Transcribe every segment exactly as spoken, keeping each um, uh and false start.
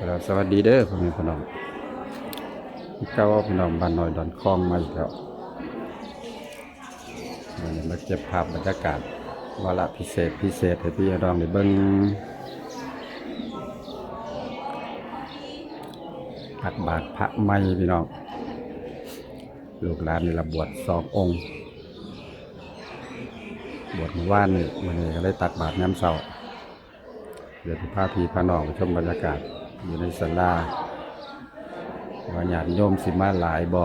ครับ สวัสดีเด้อพ่อแม่พี่น้อง เก่าพี่น้องบ้านน้อยดอนคองมาอีกแล้ว วันนี้มาเก็บภาพบรรยากาศวาระพิเศษพิเศษให้พี่น้องได้เบิ่ง ตักบาตรพระใหม่พี่น้อง ลูกหลานนี่ละบวชสององค์ บวชเมื่อวานนี่ มื้อนี้ก็เลยตักบาตรยามเช้า เดี๋ยวสิพาพี่พาน้องไปชมบรรยากาศอยู่ในศาลา ว่าญาติโยมสิมาหลายบ่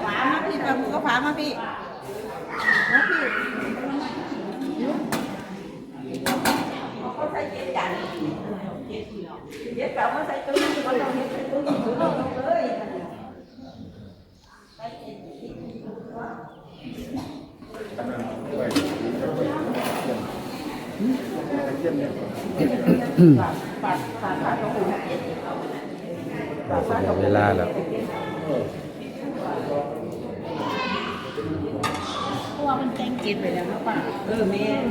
ฝามาพี่ เอามือก็ฝามาพี่ มาพี่ เขาใส่เจ็ดจาน เจ็ดเสามาใส่ตู้นี้ ก็ต้องเฮ็ดใส่ตู้นี้ ตู้นี้เลย เสียเวลาแล้ว เพราะว่ามันแต่งเจ็ดไปแล้วเนาะป้า เออ แม่น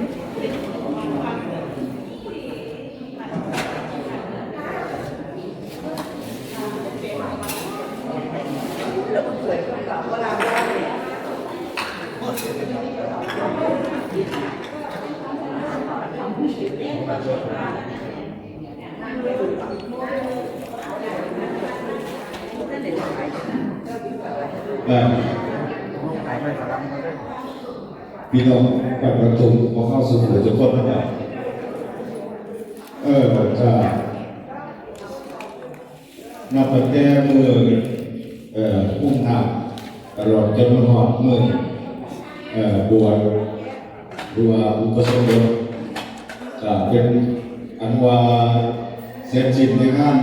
อ่า พี่น้องประชาชนขอเข้าสู่หัวใจคนนะครับ เออ จ้า นับตั้งแต่มื้อ เอ่อ อุ้มน้ำตลอดจนมาฮอดมื้อ เอ่อ บวช หรือว่าอุปสมบท ก็เป็นอันว่าเสร็จสิ้นในงาน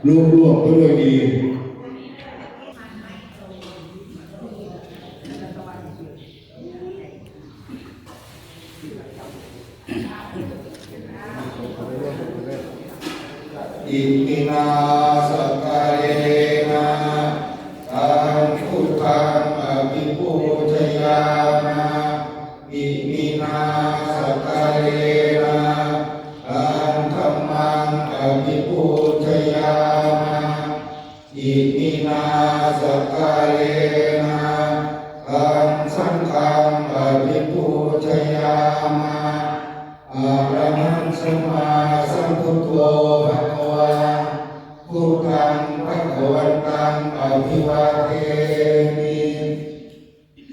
ลุล่วงไปด้วยดี Iminā sakkārena taṃ buddhaṃ abhipūjayāma. Iminā sakkārena taṃ dhammaṃ abhipūjayāma. Iminā sakkārena taṃ saṅghaṃ abhipūjayāma. Arahaṃ sammāsambuddho bhagavā, buddhaṃ bhagavantaṃ abhivādemi.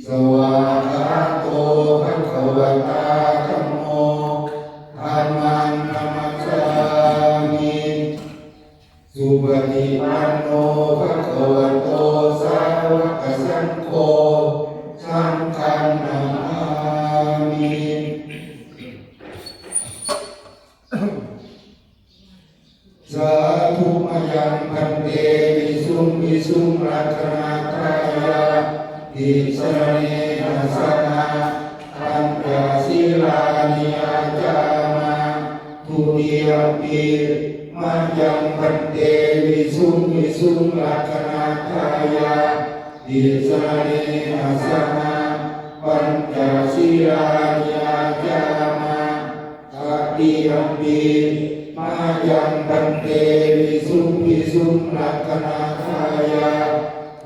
Svākkhāto bhagavatā dhammo, dhammaṃ namassāmi. Supaṭipanno bhagavato sāvakasaṅgho, saṅghaṃ namāmi. Sādhu mayaṃ bhante visuṃ visuṃ rakkhaṇatthāya tisaraṇena saha pañca sīlāni yācāma. Dutiyampi mayaṃ bhante visuṃ visuṃ rakkhaṇatthāya tisaraṇena saha pañca sīlāni yācāma. Tatiyampi mayaṃ bhante visuṃ visuṃ rakkhaṇatthāya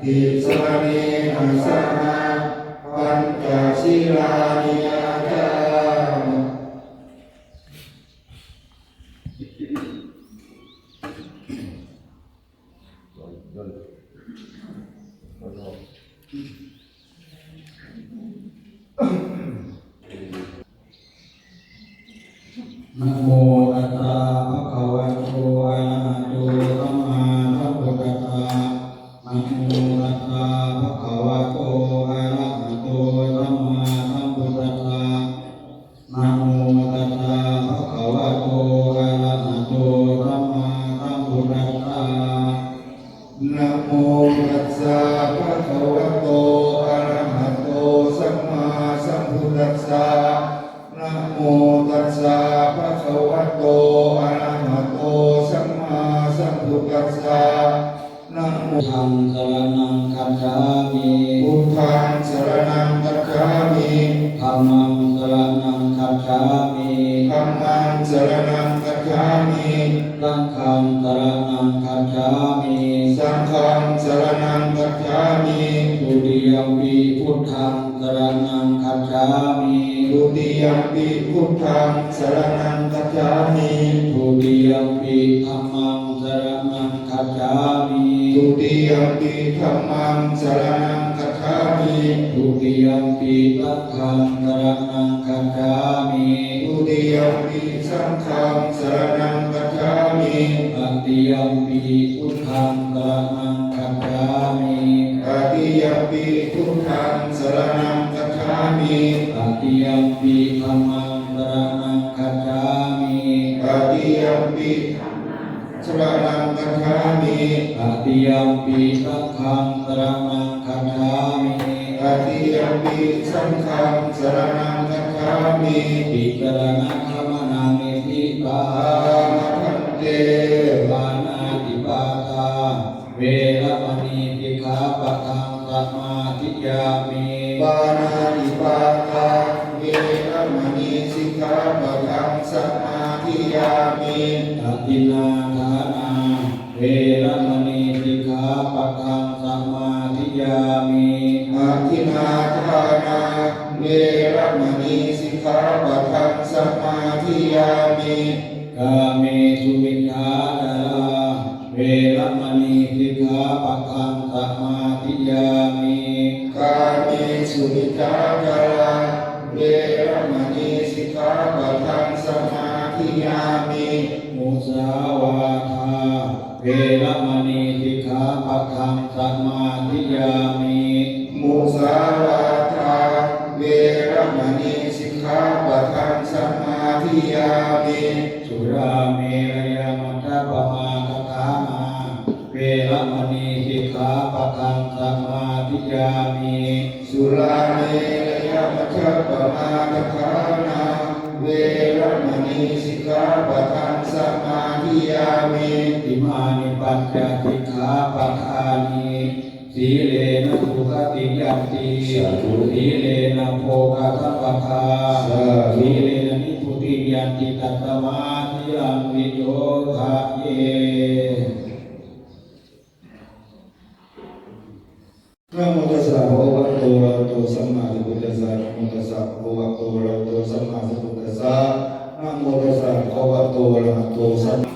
tisaraṇena saha pañca sīlāni yācāma. Namo tassa bhagavato arahato sammāsambuddhassa. Namo tassa bhagavato arahato sammāsambuddhassa. Namo tassa bhagavato arahato sammāsambuddhassa. Namo tassa bhagavato arahato sammāsambuddhassa. Namo Buddhaṃ saraṇaṃ gacchāmi. Buddhaṃ saraṇaṃ gacchāmi. Dhammaṃ saraṇaṃ gacchāmi. Dhammaṃ saraṇaṃ gacchāmi. Saṅghaṃ saraṇaṃ gacchāmi. Saṅghaṃ saraṇaṃ gacchāmi. Dutiyampi buddhaṃ saraṇaṃ gacchāmi. Dutiyampi buddhaṃ saraṇaṃ gacchāmi. Dutiyampi dhammaṃ saraṇaṃ gacchāmi. Dutiyampi dhammaṃ saraṇaṃ gacchāmi. Dutiyampi saṅghaṃ saraṇaṃ gacchāmi. Dutiyampi saṅghaṃ saraṇaṃ gacchāmi. Tatiyampi buddhaṃ saraṇaṃ gacchāmi. Tatiyampi buddhaṃ saraṇaṃ gacchāmi. Tatiyampi dhammaṃ saraṇaṃ gacchāmi. Tatiyampi saraṇaṃ gacchāmi. Tatiyampi saṅghaṃ saraṇaṃ gacchāmi. Tatiyampi saṅghaṃ saraṇaṃ gacchāmi. Tisaraṇagamanaṃ niṭṭhitaṃ. Āma bhante. Pāṇātipātā veramaṇī sikkhāpadaṃ samādiyāmi. Pāṇātipātā veramaṇī sikkhāpadaṃ samādiyāmi. Adinnādānā veramaṇī sikkhāpadaṃ samādiyāmi. Adinnādānā veramaṇī sikkhāpadaṃ samādiyāmi. Kāmesu micchācārā veramaṇī sikkhāpadaṃ samādiyāmi. Kāmesu micchācārā veramaṇī sikkhāpadaṃ samādiyāmi. Musāvādā veramaṇī sikkhāpadaṃ samādiyāmi. Musāvādā veramaṇī sikkhāpadaṃ samādiyāmi. Surāmerayamajjapamādaṭṭhānā veramaṇī sikkhāpadaṃ samādiyāmi. Surāmerayamajjapamādaṭṭhānā veramaṇī sikkhāpadaṃ samādiyāmi. Imāni pañca sikkhāpadāni. Sīlena sugatiṃ yanti. Sādhu. Sīlena bhogasampadā. Sādhu. Sīlena nibbutiṃ yanti, tasmā sīlaṃ visodhaye. Namo tassa bhagavato arahato sammāsambuddhassa. Namo tassa bhagavato arahato sammāsambuddhassa. Namo tassa bhagavato arahato sammā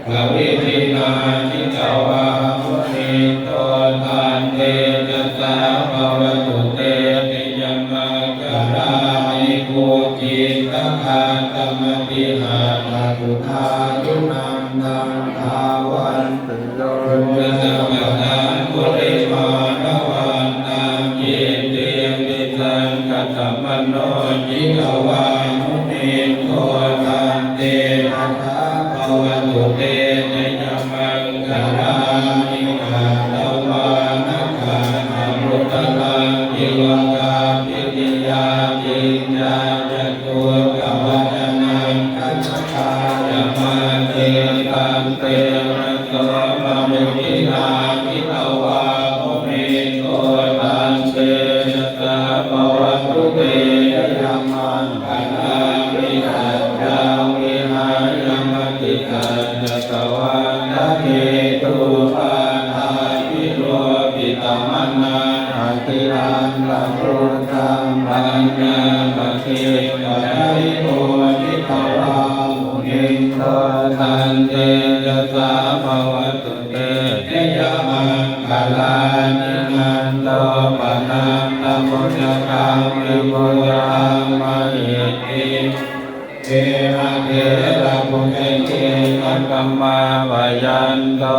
Kavidhinā jitavā munindo, tantejasā bhavatu te jayamaṅgalāni. Ukkhittakhaggamatihatthasudāruṇantaṃ, dhāvantiyojanapathaṅgulimālavantaṃ, iddhībhisaṅkhatamano jitavā munindo, tantejasā bhavatu te jayamaṅgalāni. Katvāna kaṭṭhamudaraṃ iva gabbhinīyā, ciñcāya duṭṭhavacanaṃ janakāyamajjhe, sante Tena somavidhinā jitavā munindo, tantejasā bhavatu te jayamaṅgalāni. Saccaṃ vihāya matisaccakavādaketuṃ, vādābhiropitamanaṃ atiandhabhūtaṃ, paññāpadīpajalito jitavā munindo, tantejasā bhavatu te jayamaṅgalāni. Nandopanandabhujagaṃ vibudhaṃ mahiddhiṃ, puttena therabhujagena damāpayanto,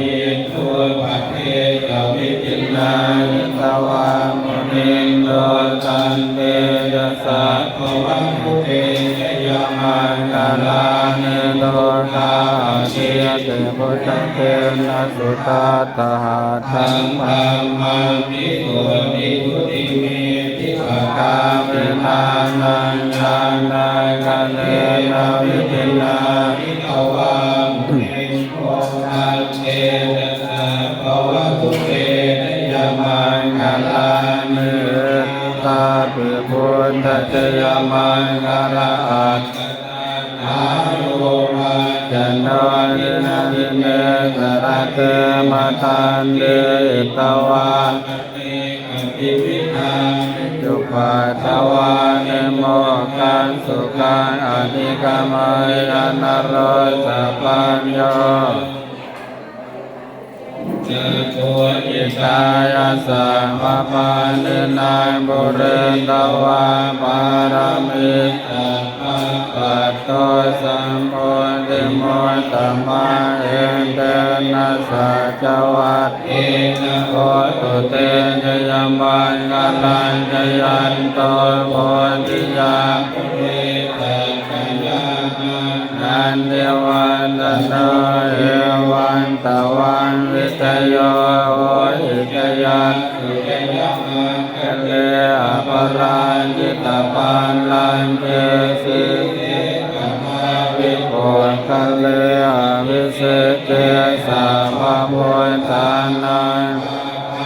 iddhūpadesavidhinā jitavā munindo, tantejasā bhavatu te jayamaṅgalāni. Duggāhadiṭṭhibhujagena sudaṭṭhahatthaṃ, brahmaṃ visuddhijutimiddhibakābhidhānaṃ, ñāṇāgadena vidhinā jitavā munindo, tantejasā bhavatu te jayamaṅgalāni. Etāpi buddhajayamaṅgalaaṭṭhagāthā, yo vācano dinadine sarate matandī, hitvānanekavividhāni cupaddavāni, mokkhaṃ sukhaṃ adhigameyya naro sapañño. Catucca hitāya sabbapāṇinaṃ, pūretvā pāramī sabbā, patto sambodhimuttamaṃ, etena saccavajjena hotu te jayamaṅgalaṃ. Jayanto bodhiyā mūle, sakyānaṃ nandivaḍḍhano, evaṃ tvaṃ vijayo hohi, jayassu jayamaṅgale, aparājitapallaṅke, sīse paṭhavipokkhare, abhiseke sabbabuddhānaṃ,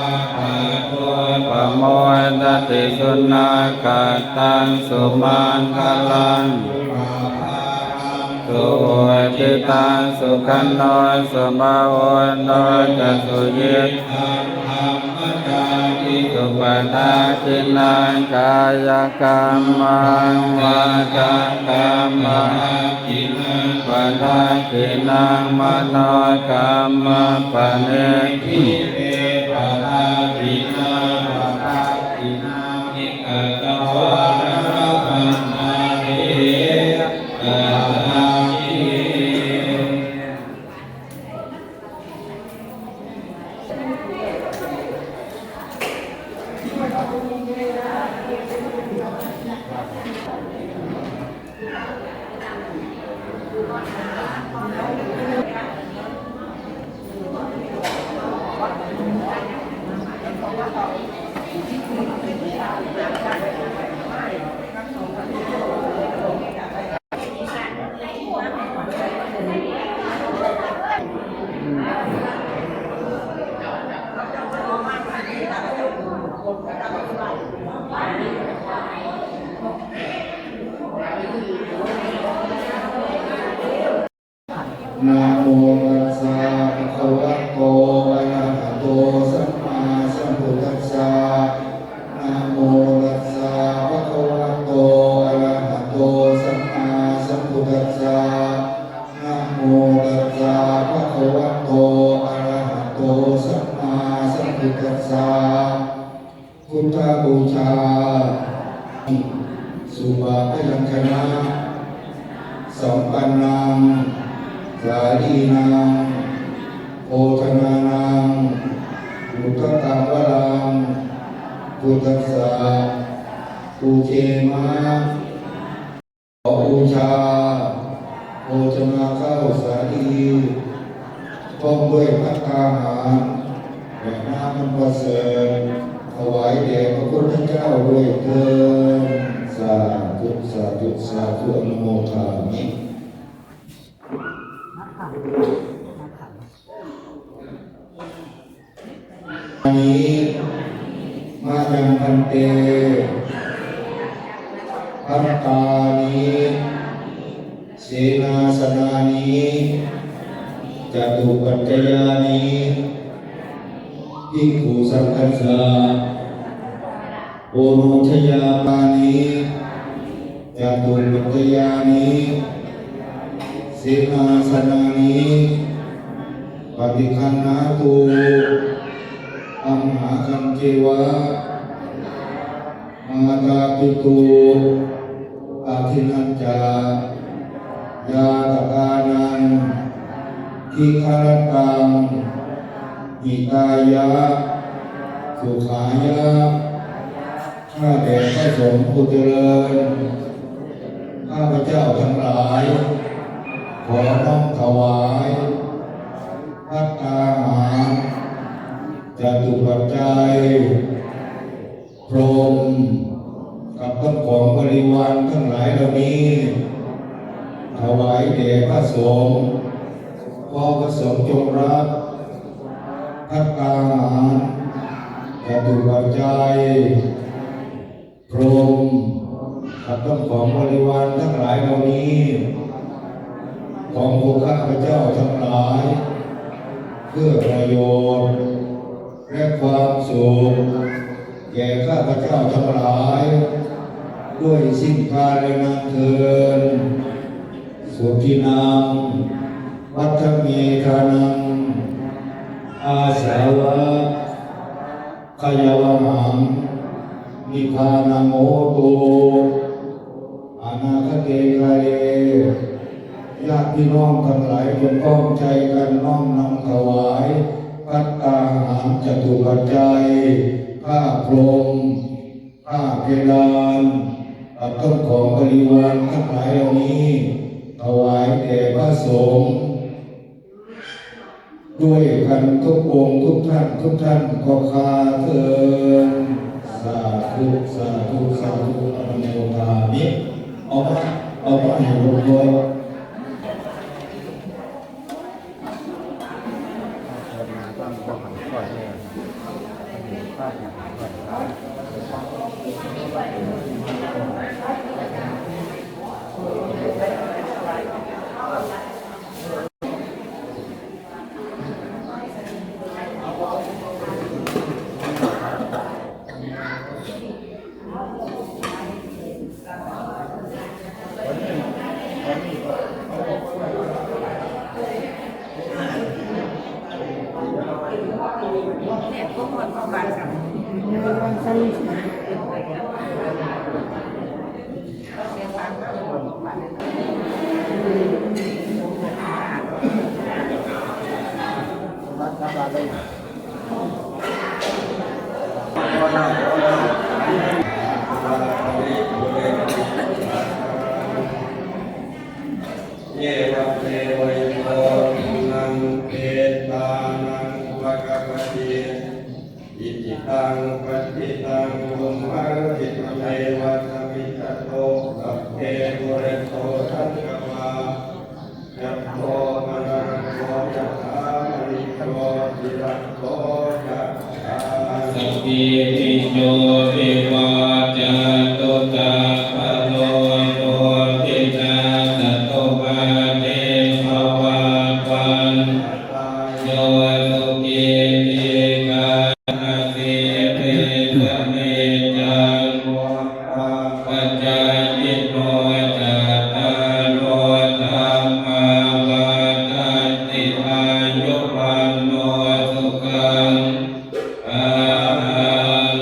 aggappatto pamodati. Sunakkhattaṃ sumaṅgalaṃ, suhuṭṭhitaṃ sukhaṇo sumuhutto ca, suyiṭṭhaṃ brahmacārisu, padakkhiṇaṃ kāyakammaṃ, vācākammaṃ padakkhiṇaṃ, manokammaṃ paṇidhī te padakkhiṇā, padakkhiṇāni katvāna, labhantatthe padakkhiṇe. Namo tassa bhagavato arahato sammāsambuddhassa. Namo tassa bhagavato arahato sammāsambuddhassa. Namo tassa bhagavato arahato sammāsambuddhassa. Buddhapūjā. Supabyañjanasampannaṃ sālīnaṃ bhojanānaṃ udakaṃ varaṃ buddhassa pūjema. ขอบูชาโภชนาข้าวสาลี พร้อมด้วยภัตตาหาร และน้ำอันประเสริฐ ถวายแด่พระพุทธเจ้าด้วยเทอญ สาธุ สาธุ สาธุ อนุโมทามิ นะคะ นะคะ Mayaṃ bhante bhattāni senāsanāni catupaccayāni bhikkhusaṅghassa oṇojayapāni catupaccayāni senāsanāni paṭiggaṇhātu amhākañceva mātāpituādīnañca ñātakānaṃ dīgharattaṃ hitāya sukhāya. ข้าแต่พระสงฆ์ผู้เจริญ ข้าพเจ้าทั้งหลาย ขอน้อมถวาย ภัตตาหาร จตุปัจจัย พรหม กับต้นของบริวารทั้งหลายเหล่านี้ ถวายแด่พระสงฆ์ ขอพระสงฆ์จงรับ ภัตตาหาร จตุปัจจัย พรหม กับต้นของบริวารทั้งหลายเหล่านี้ ของพวกข้าพเจ้าทั้งหลาย เพื่อประโยชน์ และความสุข แก่ข้าพเจ้าทั้งหลาย ด้วยสิ้นกาลนานเทอญ Sukhī naṃ vandāmi ṭhānaṃ āsavakkhayāvahaṃ nibbānaṃ hotu anāgate kāle. ญาติพี่น้องทั้งหลายจงพร้อมใจกันน้อมนำถวาย ภัตตาหาร จตุปัจจัย ผ้าพรม ผ้าเพดาน กับต้นของบริวารทั้งหลายเหล่านี้ ถวายแด่พระสงฆ์ ด้วยกันทุกองค์ทุกท่าน ทุกท่านก็คาเทิน สาธุ สาธุ สาธุ Anumodāmi. เอามา เอามาให้หลวงพ่อ Evameva ito dinnaṃ petānaṃ upakappati. Icchitaṃ patthitaṃ tumhaṃ khippameva samijjhatu, sabbe pūrentu saṅkappā, cando paṇṇaraso yathā, maṇi jotiraso yathā. Sabbītiyo vivajjantu, sabbarogo vinassatu, mā te bhavatvantarāyo, sukhī dīghā sīlissa niccaṃ vuḍḍhāpacāyino, cattāro dhammā vaḍḍhanti, āyu vaṇṇo sukhaṃ balaṃ.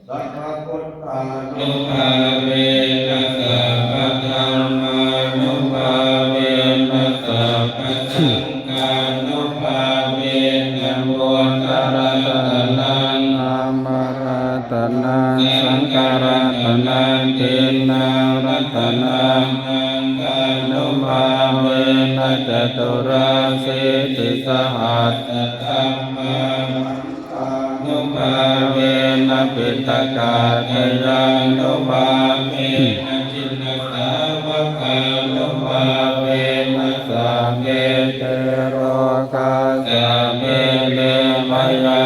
Sabbabuddhānubhāvena, sabbadhammānubhāvena, sabbasaṅghānubhāvena, buddharatanaṃ, dhammaratanaṃ, saṅgharatanaṃ, tiṇṇaṃ ratanaṃ, saṅghānubhāvena, caturāsītisahassadhammakkhandhānubhāvena, piṭakattayānubhāvena, jinasāvakānubhāvena, sabbe te rogā, sabbe te bhayā,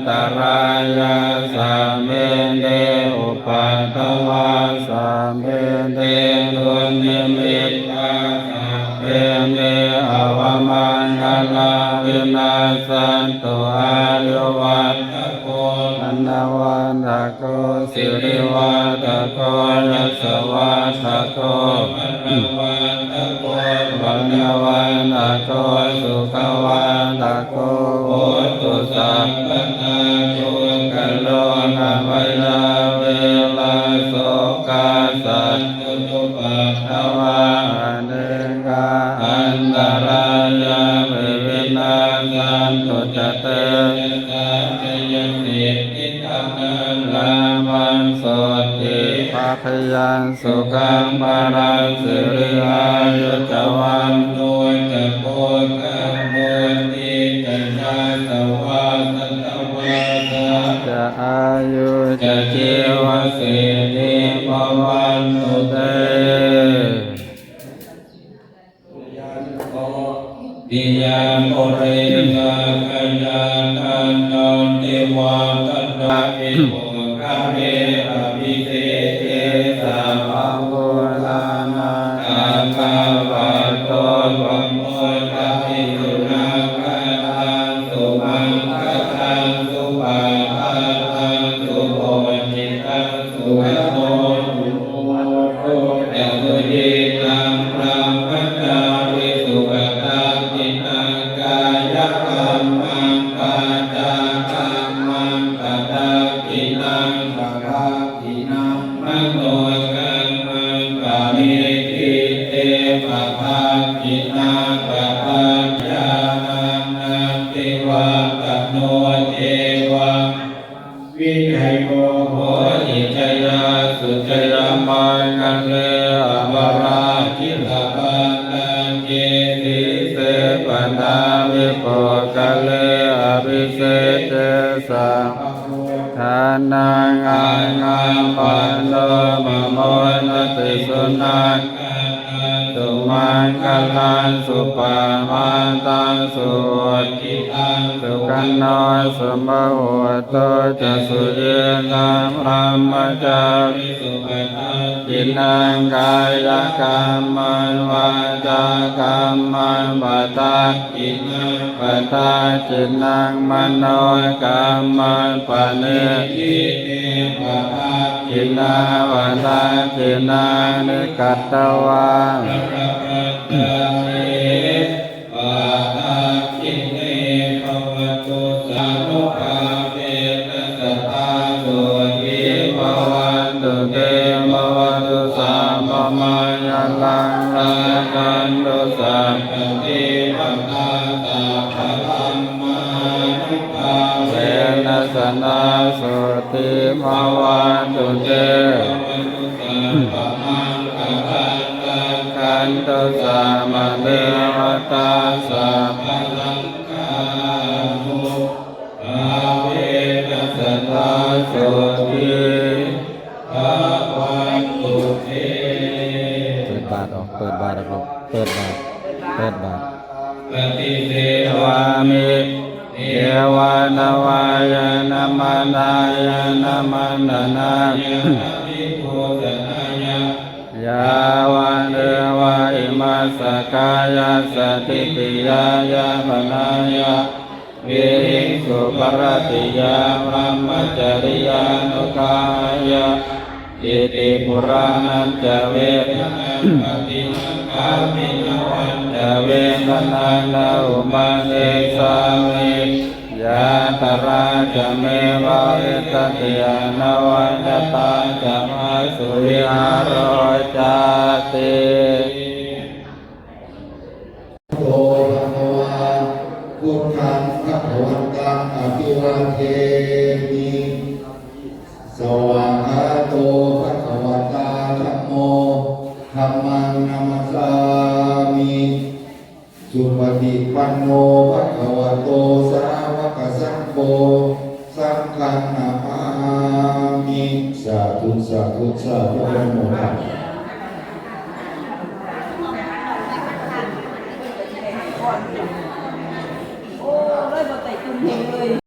antarāyā, sabbe te upaddavā, sabbe te dunnimittā, sabbe te avamaṅgalā vinassantu. Āyuvaḍḍhako dhanavaḍḍhako sirivaḍḍhako yasavaḍḍhako vaṇṇavaḍḍhako sukhavaḍḍhako hotu sabbadā. Dukkharogabhayā verā sokā sattu cupaddavā anekā antarāyāpi vinassantu ca tejasā. Jayasiddhi dhanaṃ lābhaṃ sotthi bhāgyaṃ sukhaṃ balaṃ siri āyu ca vaṇṇo ca bhogaṃ vuḍḍhī ca yasavā satavassā ca āyū ca jīvasiddhī bhavantu te. Tiyaṃ purisaṃ kayānañca divattanā pokkhare abhiseke sabbabuddhānaṃ aggappatto pamodati. Sunakkhattaṃ sumaṅgalaṃ supabhātaṃ suhuṭṭhitaṃ sukhaṇo sumuhutto ca suyiṭṭhaṃ brahmacārisu. Padakkhiṇaṃ kāyakammaṃ vācākammaṃ padakkhiṇaṃ padakkhiṇaṃ manokammaṃ paṇidhī te padakkhiṇā. Padakkhiṇā ñāṇaṃ natthi vaḍḍhano evaṃ vijayo hohi jayassu jayamaṅgale aparājitapallaṅke sīse paṭhavipokkhare abhiseke sabbabuddhānaṃ aggappatto pamodati. Sunakkhattaṃ sumaṅgalaṃ supabhātaṃ suhuṭṭhitaṃ sukhaṇo sumuhutto ca suyiṭṭhaṃ brahmacārisu. Padakkhiṇaṃ kāyakammaṃ vācākammaṃ padakkhiṇaṃ padakkhiṇaṃ manokammaṃ paṇidhī te padakkhiṇā. Padakkhiṇāni katvāna labhantatthe padakkhiṇe. Bhavatu sānubhāvena sadā sotthī bhavantu te. Bhavatu sabbamaṅgalaṃ rakkhantu sabbadevātā sabbadhammānubhāvena sadā sotthī bhavantu te. Bhavatu sabbamaṅgalaṃ rakkhantu sabbadevatā sabbasaṅghānubhāvena sadā sotthī bhavantu te. เปิดบาตรออก เปิดบาตรออกลูก เปิดบาตร เปิดบาตร Paṭisevāmi devānaṃ vāyānamanāya namadhāvanabhibhūsanāya yāvadeva imassa kāyassa ṭhitiyā yāpanāya vihiṃsuparatiyā brahmacariyānuggahāya iti purāṇañca vedanaṃ paṭihaṅkhāmi navañca vedanaṃ na uppādessāmi. Yātrā ca me bhavissati anavajjatā ca phāsu vihāro cāti. Bhagavā, buddhaṃ bhagavantaṃ abhivādemi. Svākkhāto bhagavatā dhammo, dhammaṃ namassāmi. Supaṭipanno bhagavato sāvakasaṅgho, saṅghaṃ namāmi. Sādhu, sādhu, sādhu, อนุโมทนา